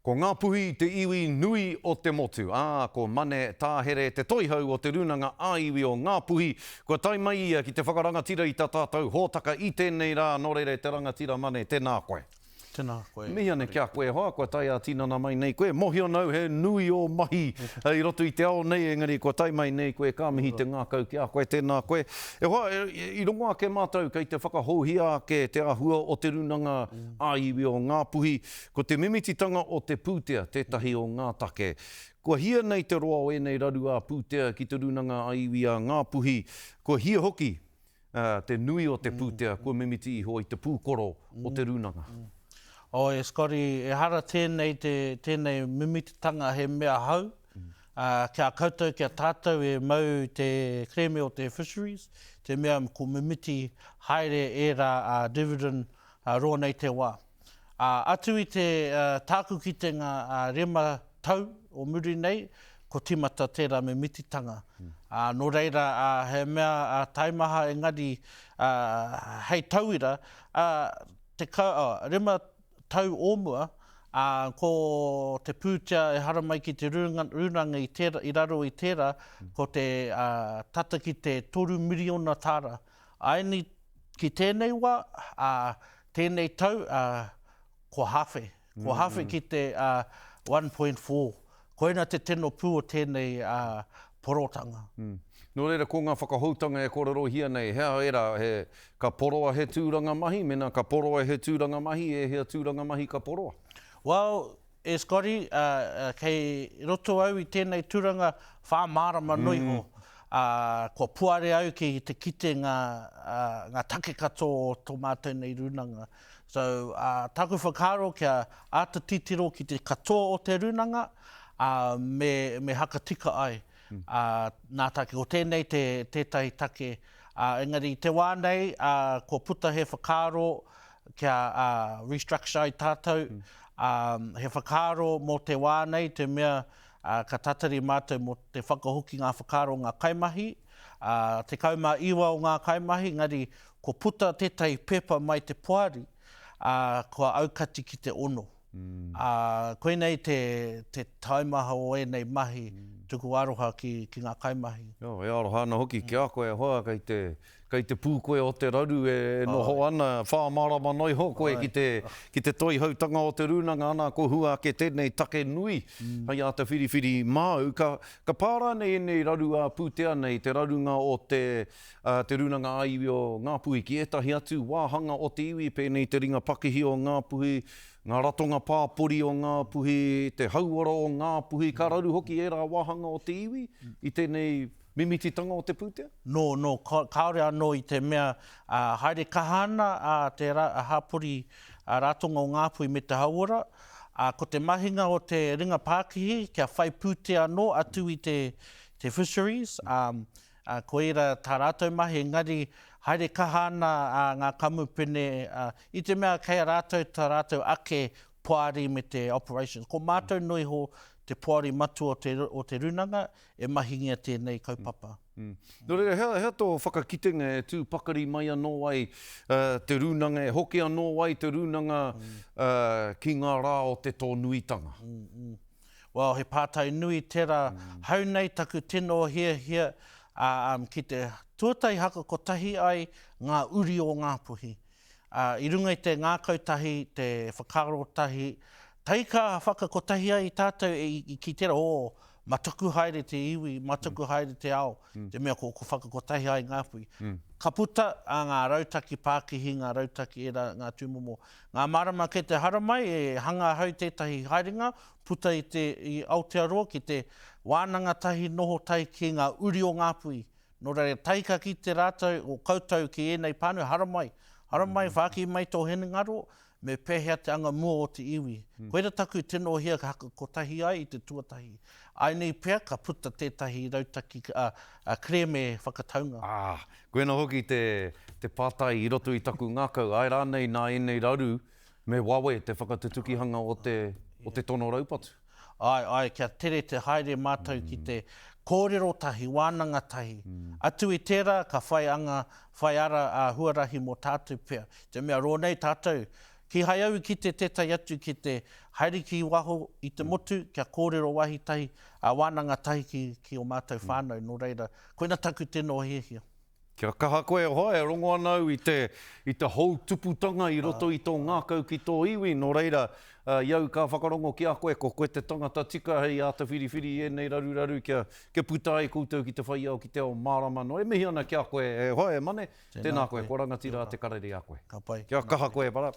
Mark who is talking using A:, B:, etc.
A: Ko Ngāpuhi te iwi nui o te motu, ā, ko Mane Tāhere te toihau o Te Rūnanga ā-Iwi o Ngāpuhi. Kua tae mai ia ki te whakarangatira i tā tātou hōtaka i tēnei rā, nō reira e te rangatira Mane, tēnā koe.
B: Tēnā koe.
A: Mihi ana ki a koe e hoa, kua tae ā-tinana mai nei koe. Mohio nau he nui ō mahi i roto i te ao nei, engari kua tae mai nei koe, ka mihi te ngākau ki a koe, tēnā koe. E hoa, i rongo ake mātou kei te whakahouhia ake te āhua o Te Rūnanga ā-Iwi o Ngāpuhi, Ko te mimititanga o te pūtea tētahi o ngā take. Kua hia nei te roa o ēnei raru ā-pūtea ki Te Rūnanga ā-Iwi a Ngāpuhi, kua hia hoki te nui o te pūtea kua mimiti iho i te pūkoro o te rūnanga.
B: Oh, e Scotty, ehara tēnei te, tēnei mimititanga he mea hou, ki a koutou, ki a tātou e mau te kerēme o te fisheries, te mea ko mimiti haere ērā dividend roa nei te wā. Ā, atu i te tāku kitenga rima tau o muri nei, ko tīmata tērā mimititanga. Ā, nō reira, he mea taimaha engari, hei tauira, 15 tau o mua, ā, ko te pūtea e haramai ki te rūnanga i tērā, i raro i tērā, ko te tata ki te toru miriona tāra. Āianei ki tēnei wā, ā, tēnei tau, ā, kua hāwhe. Kua hāwhe ki te, ā, 1.4. Koina te tino pū o tēnei, ā, porotanga.
A: Nō reira, ko ngā whakahoutanga e kōrerohia nei, he aha ērā, he, ka poroa he tūranga mahi? Mēnā ka poroa he tūranga mahi, ēhea tūranga mahi ka poroa?
B: Well, E Scotty, kei roto au i tēnei turanga whāmārama noa iho, kua puare au ki te kite ngā, ngā take katoa o tō mātou nei rūnanga. So, tāku whakaaro kia āta titiro ki te katoa o te rūnanga, me, me hakatika ai nā take. Ko tēnei te, tētahi take, engari i te wā nei, kua puta he whakaaro kia restructure ai tātou, he whakaaro mō te wā nei, te mea ka tatari mātou mō te whakahoki ngā whakaaro o ngā kaimahi, 19 o ngā kaimahi, engari kua puta tētahi pepa mai te poari, kua aukati ki te ono. Koinei te taumaha o ēnei mahi tuku aroha ki ngā kaimahi.
A: E aroha ana hoki ki a koe e hoa, kei te Kei te pū koe o te raru e noho ana, whāmarama noa iho koe ki te, ki te toihautanga o te rūnanga, ana ko hua ake tēnei take nui hei āta whiriwhiri māu. Ka, ka pā rānei ēnei raru ā-pūtea nei, te rarunga o te, te Rūnanga ā-Iwi o Ngāpuhi ki ētahi atu wāhanga o te iwi, pēnei te ringa pakihi o Ngāpuhi, ngā ratonga pāpori o Ngāpuhi, te hauora o Ngāpuhi, ka raru hoki ērā wāhanga o te iwi i tēnei Mimititanga o te pūtea?
B: Nō, nō, kāore anō i te mea, ā, haere kaha ana a te ra, hapori ratonga o Ngāpuhi me te hauora, ā, ko te mahinga o te ringa pākihi kia whai pūtea anō atu i te, te fisheries, ā, ā, koira tā rātou mahi, engari haere kaha ana ā, ngā kamupene, ā, i te mea kei a rātou tā rātou ake poari me te operations. Ko mātou noa iho te poari matua o te, o te rūnanga, e mahingia tēnei kaupapa.
A: Nō reira, hea, hea tō whakakitenga e tū pakari mai anō ai te rūnanga, e hoki anō ai te rūnanga ki ngā rā o te tōnuitanga?
B: Well, he pātai nui tērā. Hau nei taku tino hiahia ki te tuatahi haka kotahi ai ngā uri o Ngāpuhi. Ā, i runga i te ngākau tahi, te whakaaro tahi, taika whakakotahi ai tātou i ki tērā, oh, mataku haere te iwi, mataku haere te ao, te mea ko whakakotahi ai Ngāpuhi. Ka puta ā ngā rautaki pākihi, ngā rautaki ērā, ngā tūmomo. Ngā marama kei te haramai e hanga ahau tētahi haerenga puta i te, i Aotearoa ki te wānanga tahi, noho tahi ki ngā uri o Ngāpuhi. Nō reira, taika ki te rātou, o koutou ki ēnei pānui, haramai, haramai, whāki mai tō hinengaro, me pēhea te anga mua o te iwi. Koira taku tino hia ka kotahi ai i te tuatahi. Āinei pea ka puta tētahi rautaki kerēme whakataunga.
A: Ā, koina hoki te, te pātai i roto i taku ngākau, āe rānei nā ēnei raru me wawe te whakatutukihanga o te, o te tono raupatu?
B: Āe, āe, kia tere te haere mātou ki te kōrero tahi, wānanga tahi. Atu i tērā, ka whai anga, whai ara ā huarahi mō tātou pea. Te mea rōnei tātou, Kīhai au i kite tētahi atu ki te haere ki waho i te motu kia kōrero wāhi tahi, ā, wānanga tahi ki, ki ō mātou whānau, nō reira, koina taku tino hiahia.
A: Kia kaha koe e hoa, e rongo ana au i te, i te houtuputanga i roto i tō ngākau ki tō iwi, nō reira, i au ka whakarongo ki a koe, ko koe te tangata tika hei āta whiriwhiri i ēnei raruraru kia, kia puta ai koutou ki te whai ao, ki te ao mārama. Nō, e mihi ana ki a koe e hoa, e Mane, tēnā koe, kua rangatira a Te Karere i a koe.
B: Ka pai.
A: Kia kaha koe e para.